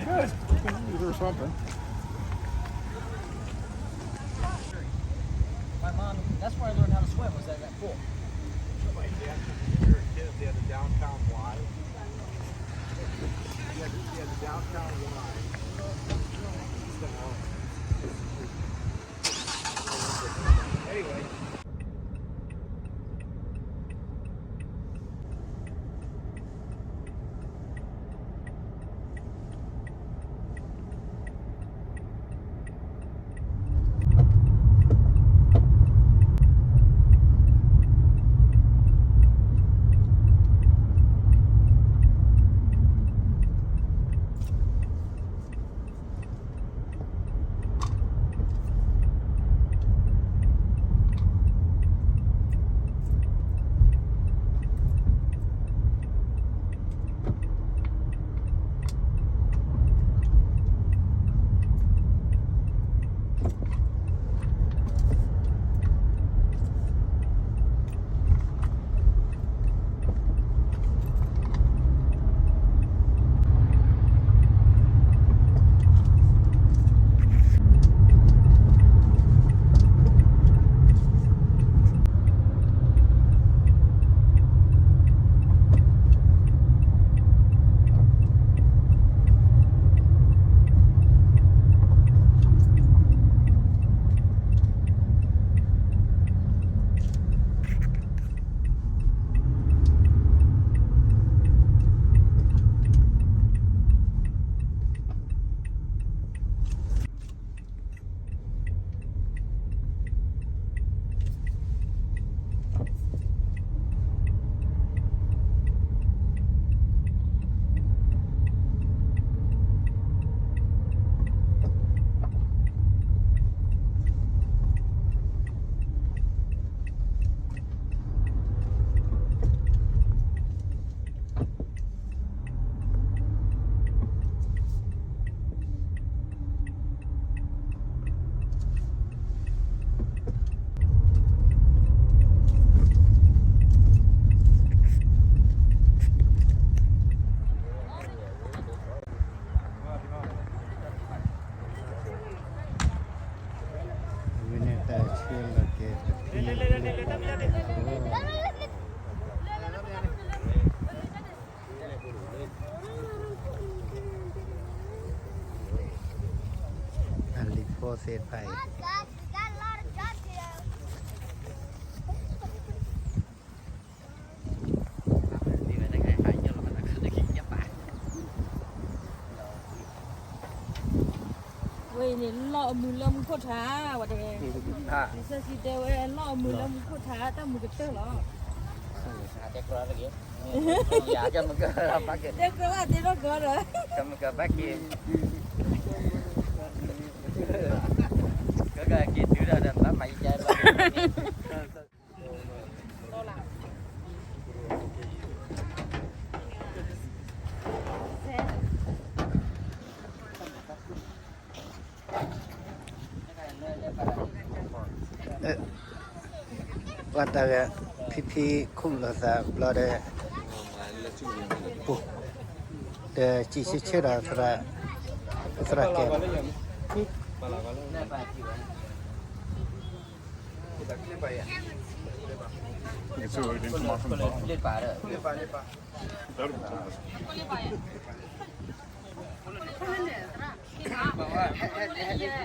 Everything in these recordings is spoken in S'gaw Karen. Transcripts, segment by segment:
Good. Or something. My mom, that's where I learned how to swim, was at that pool. Like, they had, when we were kids, they had the downtown Y. They had, they had the downtown Y. Anyway.အလံၤဖိသ့ၣ်တဖၣ်အံၤ ဝဲအံၤန့ၣ် လီၢ်အမုာ်လၢမူခိၣ်ထါ, ဝဲတဲ, လံာ်စီဆှံတဲဝဲ လီၢ်အမုာ်လၢမူခိၣ်ထါ တၢ်မုာ်ကတၢၢ်လီၤ. တဲကြၢးဘၣ်သ့ၣ်နီၣ်ကီးဒီး ကက့ၤတုၤဒီး ဘၣ်မၤယကဲလီၤ. ပှၤတၢ်ဂၤ ဖံဖံခိၣ်လိာ်သးဘျီဒီး ပူၤ ဒီးစံးဆၢဆၢဒီးသရၣ်, သရၣ်ကဲ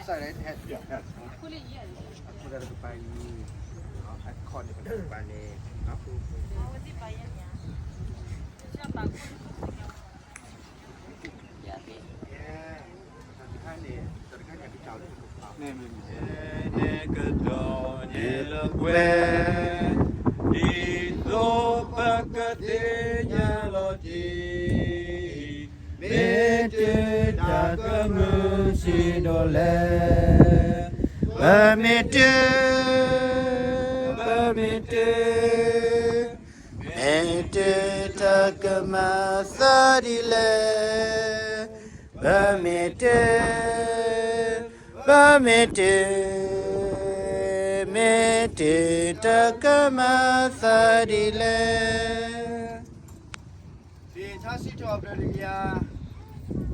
Sorry, head. Yeah, head. န့ၣ် ပကဘၣ်န့ၣ် အဃိ န့ၣ် ကတီၢ်န့ၣ်လၢပှဲၤ ဒ်သိးပကသ့ၣ်ညါလီၤတ့ၢ် မ့ၢ်တၢ်ကမၢစ့ၢ်ကီးလဲၣ်, ပမ့ၢ်တၢ်, ပမ့ၢ်တၢ်, မ့ၢ်တၢ်တၢ်ကမၤသးဒ်လဲၣ်, ပမ့ၢ်တၢ်, ပမ့ၢ်တၢ်, မ့ၢ်တၢ်တၢ်ကမၤသးဒ်လဲၣ်. လံာ်ထါစံးထီၣ်ပတြၢၤတကယၤ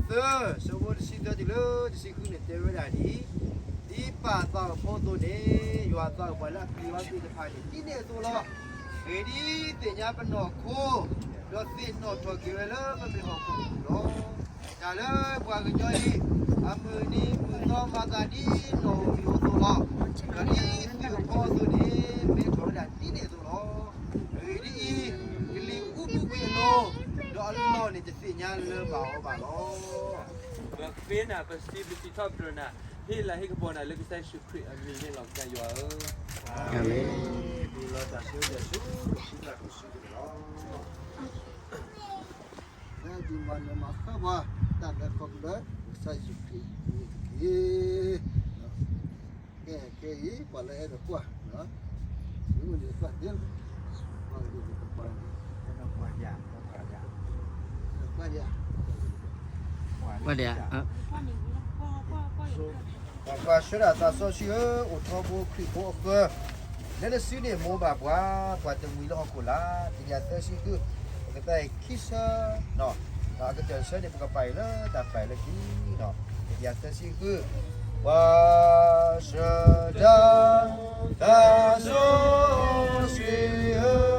သၢ, ဆၢဖိတဆံသၢတုၤလၢတဆံဃုန့ၣ် တဲဝဲဒၣ်ဒ်အံၤ, ဒ်ပၢ်သးအိၣ်ဖိအသိးန့ၣ် ယွၤသးအိၣ်ပှၤလၢအပျံၤအီၤသ့ၣ်တဖၣ်န့ၣ် ဒ်န့ၣ်အသိးလီၤ. အဂ့ၢ်ဒ်အံၤ, သ့ၣ်ညါပနီၢ်ခိ, ဒီးသ့ၣ်နီၣ်ထီၣ်က့ၤဝဲလၢပမ့ၢ်ဟီၣ်ခိၣ်ပူၤလီၤ. တၢ်လၢပှၤကညီအံၤ အမုၢ်နံၤမုၢ်သီမၤသးဒ်နီၣ်ဧိၤမံၤဧိၤအသိးလီၤ. ဒီးဒ်သ့ၣ်ဧိၤဖီအသိးန့ၣ် မ့ၢ်ထီၣ်ဝဲဒၣ်ဒ်န့ၣ်အသိးလီၤ. အဂ့ၢ်ဒ်အံၤ, ကလံၤအူဘုကွံာ်အလိၤ, ဒီးအလီၢ်န့ၣ်တသ့ၣ်ညါလၢၤဘၣ်အီၤဘၣ်လီၤ. ပဃ့နၤ, ပစံး, ပစံးထီၣ်ပတြၢၤနၤ, ဟ့ၣ်လၤဟ့ၣ်ကပီၤနၤလၢကစၢ်ယ့ၣ်ၡူးခရံာ်အမံၤန့ၣ်လီၤ ကစၢ်ယွၤဧၢ. အၤမ့ၣ်. လၢဒုးမၤနၢၤမၤဃၣ်ပှၤ တၢ်ဘျုးခီဖျိလၢ ကစၢ်ယ့ၣ်ၡူးခရံာ်အမံၤတက့ၢ်. ကဲ, ခဲအံၤ ပှၤလၢအဲၣ်ဒိးကွၢ်, မ့ၢ်အိၣ်န့ၣ်ကွၢ်သ့လီၤ, ကွၢ်က့ၤန့ၣ်ကပၤန့ၣ်, ကွၢ်ဒံး, ကွၢ်ဒံး, ကွၢ်ဒံး, ကွၢ်ဆှၢဒၣ်သးစီဆှံဧၢ, အိၣ်ထီဘိခရံာ်ဖိအဃၢၤ, လၢနစုန့ၣ်မိၢ်ဘၣ်ပှၤ, ပှၤတမှံၤလၢဟီၣ်ခိၣ်လာ်, တကယၤသၢဆံဃု, ပကသါအံၤခံဆၢ, ဒီးအကတၢၢ်တဆၢန့ၣ် ပကပာ်အံၤလၢတၢ်ပာ်အံၤလၢခံ, တကယၤသၢဆံဃု, ကွၢ်ဆှၢဒၣ်သးစီဆှံဧၢ